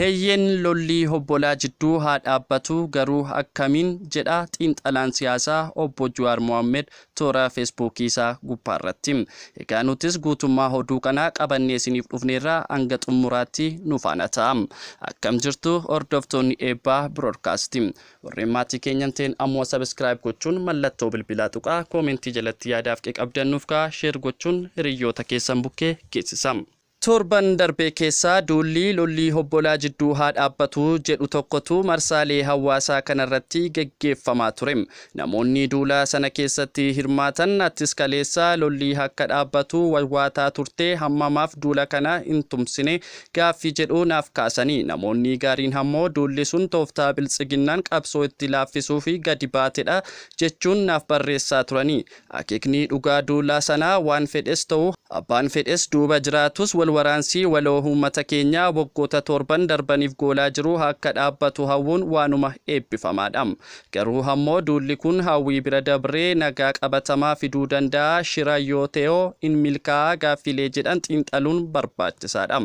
Heeyyeen lollii hobbolaa jidduu haa dhaabbatu garuu akkamiin jedha xiinxalaan siyaasaa obbo Juwaar Mohaammed toora feesbuukii isaa gubbaarratti. Egaa nutis guutummaa oduu kanaa qabannee isiniif dhufneerra hanga xumuraatti nu faana ta'a. Akkam jirtu hordoftoonni eebbaa biroodkaastii. Warreen maatii keenyan ta'een ammoo subscribe gochuun mallattoo bilbilaa tuqaa koomentii jalatti yaadaaf qabdannuuf kaa share gochuun hiriyoota keessan bukkee geessisa. Torban darbee keessaa duulli lollii hobbolaa jidduu haa dhaabbatu jedhu tokkotu marsaalee hawaasaa kanarratti geggeeffamaa ture. Namoonni duula sana keessatti hirmaatan attis kaleessa lollii akka dhaabbatu wawwaataa turte hammamaaf duula kana hin tumsine gaaffii jedhu naaf kaasanii. Namoonni gaariin ammoo duulli sun tooftaa biltsiginnaan qabsoo itti laaffisuu fi gadi baatedha jechuun naaf barreessaa turanii. Akeekni dhugaa duulaa sanaa waan fedhes ta'u abbaan fedhes duuba jiraatus wal waraansii waloo uummata keenyaa waggoota torban darbaniif goolaa jiru akka dhaabbatu hawwuun waanuma eebbifamaadha. Garuu ammoo duulli kun hawwii bira dabree nagaa qabatamaa fiduu danda'a shira yoo ta'e in milkaa'a gaaffilee jedhan xiinxaluun barbaachisaadha.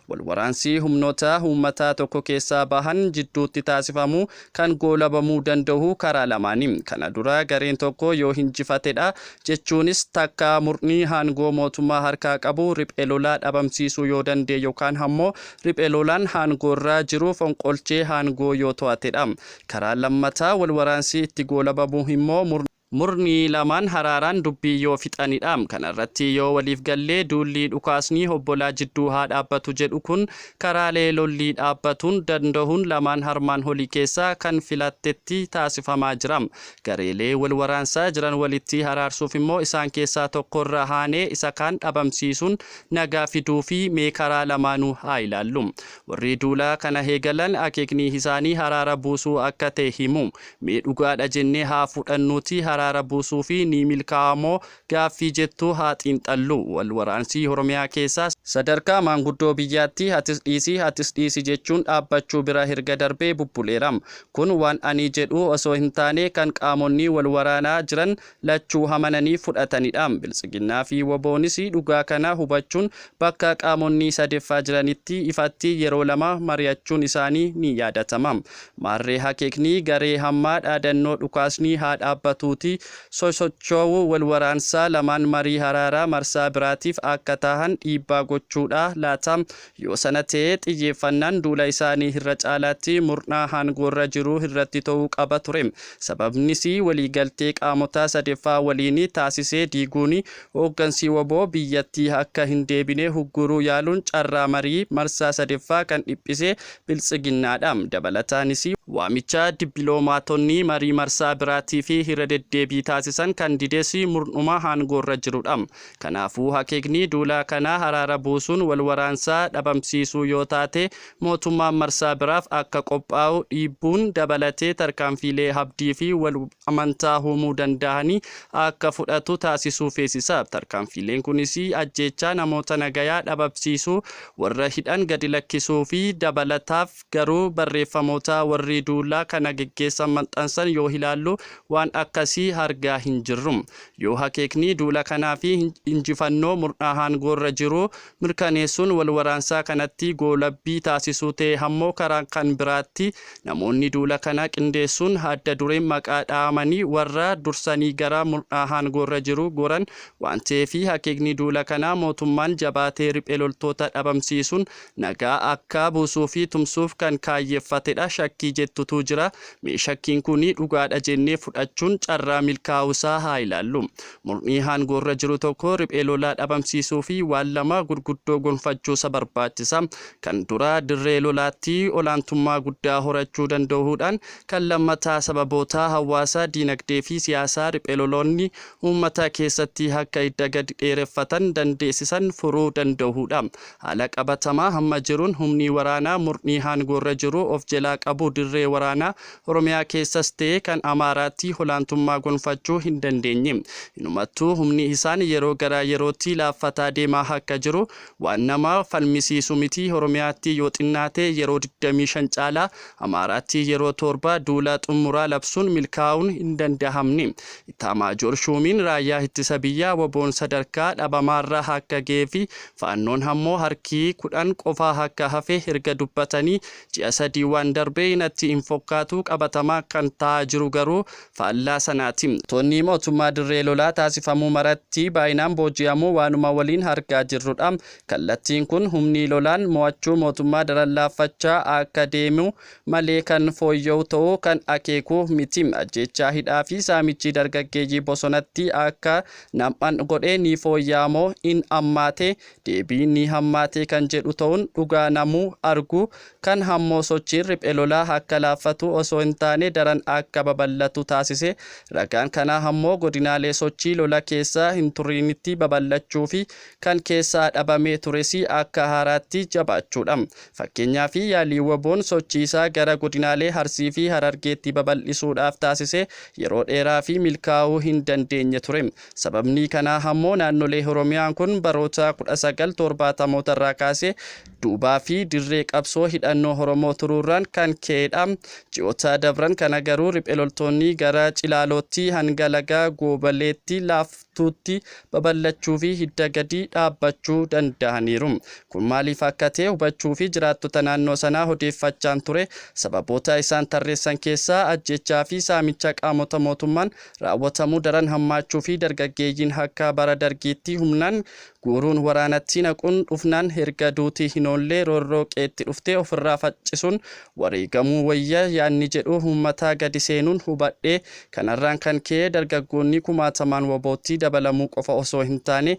Wal waraansii humnoota uummataa tokko keessaa bahan jidduutti taasifamu kan goolabamuu danda'u karaa lamaani. Kana dura gareen tokko yoo hinjifatedha jechuunis takka murni aangoo mootummaa harkaa qabu riphee lolaa dhabamsiisuu yoo danda'e yookaan ammoo riphee lolaan aangoorra jiru fonqolchee aangoo yoo to'atedha. Karaa lammataa wal waraansii itti goolabamu immoo murni lamaan haraaraan dubbii yoo fixanidha. Kanarratti yoo waliif gallee duulli dhukaasni hobbolaa jidduu haa dhaabbatu jedhu kun karaalee lollii dhaabbatuun danda'uun lamaan harmaan olii keessaa kan filattetti taasifamaa jira. Gareelee wal waraansaa jiran walitti haraarsuuf immoo isaan keessaa tokkorra haanee isa kaan dhabamsiisuun nagaa fiduu fi mee karaa lamaanuu haa ilaallu. Warri duula kana eegalan akeekni isaanii haraara buusuu akka ta'e himu. Mee dhugaadha jennee haa fudhannuuti haraara buusuu fi ni milkaa'amoo gaaffii jettu haa xiinxallu. Wal waraansii Oromiyaa keessaa sadarkaa maanguddoo biyyaatti atis dhiisi atis dhiisi jechuun dhaabbachuu bira hirga darbee bubbuleera. Kun waan ani jedhu osoo hin taane kan qaamonni wal waraanaa jiran lachuu amananii fudhatanidha. Biltsiginnaa fi waboonis dhugaa kana hubachuun bakka qaamonni sadeeffaa jiranitti ifatti yeroo lama mari'achuun isaanii ni yaadatama. Maarree akeekni garee hammaa dhaadannoo dhukaasni haa dhaabbatuuti sosocho'uu wal waraansaa lamaan marii haraaraa marsaa biraatiif akka tahan dhiibbaa gochuudha laata. Yoo sana ta'e xiyyeeffannaan duula isaanii irra caalaatti murnaa aangoorra jiru irratti ta'uu qaba ture. Sababnis waliigaltee qaamota sadeeffaa waliin taasisee diiguun hooggansi waboo biyyattii akka hin deebine hugguruu yaaluun carraa marii marsaa sadeeffaa kan dhiphise biltsiginnaadha. Dabalataanis waamicha dippiloomaatonni marii marsaa biraatii fi irra deddeebii taasisan kan dides murnuma aangoorra jirudha. Kanaafuu akeekni duula kanaa haraara buusuun wal waraansaa dhabamsiisuu yoo taate mootummaan marsaa biraaf akka qophaa'u dhiibbuun dabalatee tarkaanfiilee abdii fi wal amantaa uumuu danda'anii akka fudhatu taasisuu feesisa. Tarkaanfiileen kunis ajjeechaa namoota nagayaa dhabamsiisuu, warra hidhan gadi lakkisuu fi dabalataaf garuu barreeffamoota warri duulaa kana geggeessan maxxansan yoo ilaallu waan akkasii argaa hin jirru. Yoo akeekni duula kanaa fi injifannoo murnaa aangoorra jiru mirkaneessuun wal waraansaa kanatti goolabbii taasisuu ta'e ammoo karaa kan biraatti namoonni duula kana qindeessuun adda dureen maqaa dhahamanii warra dursanii gara murnaa aangoorra jiru goran waan ta'eef akeekni duula kanaa mootummaan jabaatee riphee loltoota dhabamsiisuun nagaa akka buusuu fi tumsuuf kan kaayyeeffatedha shakkii jettutu jira. Mee shakkiin kun dhugaadha jennee fudhachuun carraa milkaa'uusaa haa ilaallu. Murni aangoorra jiru tokko riphee lolaa dhabamsiisuu fi waan lama gurguddoo gonfachuusa barbaachisa. Kan dura dirree lolaatti olaantummaa guddaa horachuu danda'uudhaan kan lammataa sababoota hawaasaa diinagdee fi siyaasaa riphee loloonni uummata keessatti akka hidda gadi dheereffatan dandeessisan furuu danda'uudha. Haala qabatamaa hamma jiruun humni waraanaa murni aangoorra jiru of jalaa qabu dirree dirree waraanaa Oromiyaa keessas ta'e kan Amaaraatti olaantummaa gonfachuu hin dandeenye. Inumattuu humni isaan yeroo gara yerootti laaffataa deemaa akka jiru waan nama falmisiisu miti. Oromiyaatti yoo xinnaate yeroo 25 caalaa, Amaaraatti yeroo 7 duula xumuraa labsuun milkaa'uun hin dandahamne. Ittaamaajoor Shuumiin Raayyaa Ittisa Biyyaa WBOn sadarkaa dhabamaarra akka ga'ee fi Faannoon ammoo harki 10 qofaa akka hafe erga dubbatanii ji'a 3 waan darbe natti hin fokkaatu qabatamaa kan ta'aa jiru garuu faallaa sanaati. Loltoonni mootummaa dirree lolaa taasifamuu maratti baay'inaan booji'amuu waanuma waliin argaa jirrudha. Kallattiin kun humni lolaan mo'achuu mootummaa daran laaffachaa akka deemu malee kan fooyya'u ta'uu kan akeeku miti. Ajjeechaa, hidhaa fi saamichi dargaggeeyyii bosonatti akka nam'an godhe ni fooyya'a moo in hammaate? Deebiin ni hammaate kan jedhu ta'uun dhugaa namuu argu. Kan ammoo sochiin riphe lolaa akka laaffatu osoo hin taane daran akka babal'atu taasise. Ragaan kanaa ammoo godinaalee sochii lola keessa hin turinitti babal'achuu fi kan keessaa dhabamee tures akka haaraatti jabaachuudha. Fakkeenyaaf yaalii WBOn sochii isaa gara godinaalee Arsii fi Harargeetti babal'isuudhaaf taasise yeroo dheeraafi milkaa'uu hin dandeenye ture. Sababni kanaa ammoo naannolee Oromiyaan kun baroota 1970moota irraa kaasee duubaa fi dirree qabsoo hidhannoo Oromoo turuurraan kan ka'edha. Ji'oota dabran kana garuu riphe loltoonni gara Cilaalootti hanga laga Goobaleetti laaftuutti babal'achuu fi hidda gadi dhaabbachuu danda'aniiru. Kun maaliif akka ta'e hubachuu fi jiraattota naannoo sanaa odeeffachaan ture. Sababoota isaan tarreessan keessaa ajjeechaa fi saamicha qaamota mootummaan raawwatamu daran hammaachuu fi dargaggeeyyiin akka bara Dargiitti humnaan guuruun waraanatti naquun dhufnaan erga duuti hin oolle roorroo qe'eetti dhufte ofirraa faccisuun wareegamuu wayya yaadni jedhu uummataa gadi seenuun hubadhe. Kanarraan kan ka'e dargaggoonni kumaatamaan WBOtti dabalamuu qofa osoo hin taane,